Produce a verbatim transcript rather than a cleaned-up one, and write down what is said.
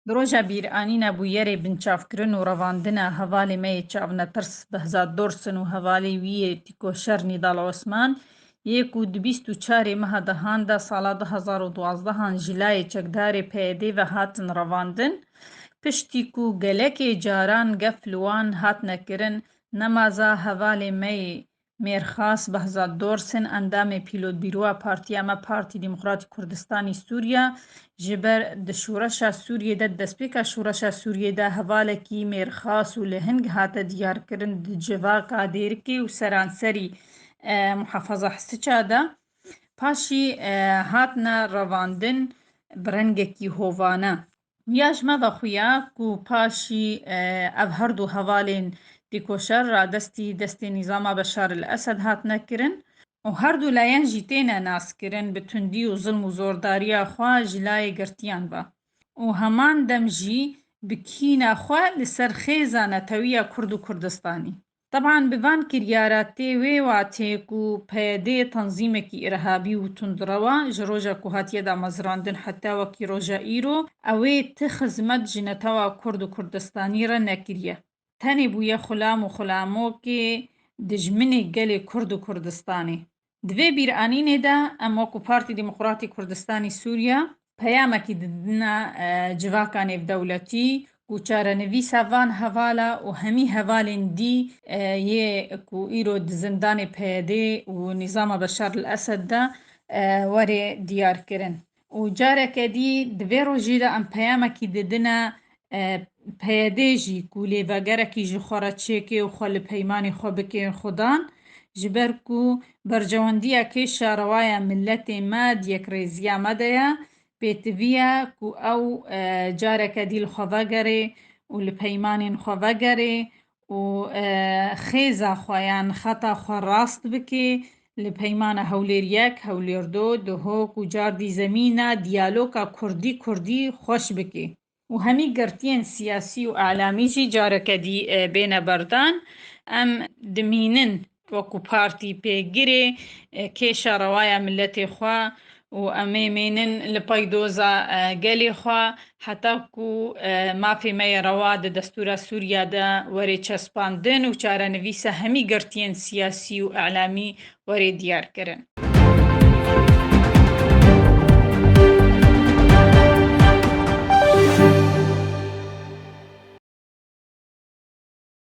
Di roja bîranîna bûyerê binçavkirin û revandina hevalê me yê çavnetirs Behzad Dorsin û hevalê wî yê tîkoşer Nîdal Osman yê ku di bîst û çarê meha dehan de sala du hezar û duwazdeh an ji layê çekdarê P Y D'ê ve hatin revandin, piştî ku gelekê caran gef li wan hatine kirin, nemaza hevalê me yê Mêrxas Behzad Dorsin, endamê pîlotbîroya partiya me Partî Demokratî Kurdistanî Sûriya, ji ber di şoreşa Sûriyê de, di destpêka şoreşa Sûriyê de hevalekî mêrxas û lihing hate diyarkirin di civaka Dêrikê û seranserî, e, muhafaza Hisiça de. Paşî, e, hatine revandin bi rengekî hovane. Ya ji me ve xuya ku paşî, e, ev her du hevalên tîkoşer radestî destê Nîzama Beşar el Esed hatine kirin û her du layan jî têne naskirin bi tundî û zilm û zordariya xwe ji layê girtiyan ve. Û heman dem jî bi kîna xwe li ser xêza netewiya Kurd û Kurdistanî. Teban bi van kiryara tê wê watê ku P Y D tenzîmekî îrhabî û tundrew e, ji roja ku hatiye damezrandin heta wekî roja îro, ew ê ti xizmet ji netewa Kurd û Kurdistanî re nekiriye. Tenê bûye xulam û xulamokê dijminê gelê Kurd û Kurdistanê. Di vê bîranînê de em wekî Partî Demokratî Kurdistanî Sûriya peyamekî didine, e, civaka nêvdewletî ku çarenivîsa van hevala û hemî hevalên dî, e, yê ku îro di zindanê P Y D û Nîzama Beşar el Esed de, e, were diyarkirin. Û careke dî di vê rojî de em peyamekî didine, e, P Y D jî ku lêvegerekî ji xwe re çêke û xwe li peymanê xwe bike xudan, ji ber ku berjewendiya kêşa rewaya miletê me di yekrêziya me de ye, pêtivî ye ku ew, e, careke dî li xwe vegere û li peymanên xwe vegere û, e, xêza xwe yan xeta xwe rast bike, li peymana Hewlêr yek, Hewlêr du, Duhok û car dî zemîna diyaloga Kurdî-Kurdî xweş bike. Û hemî girtiyên siyasî û elamî jî careke dî, e, bêne berdan. Em dimînin wekî partî pêgirê, e, kêşa rewaya miletê xwe û em ê mênin li peydoza, e, gelê xwe heta ku, e, mafê me yê rewa di destûra Sûriya de were çespandin û çarenivîsa hemî girtiyên siyasî û elamî were diyarkirin.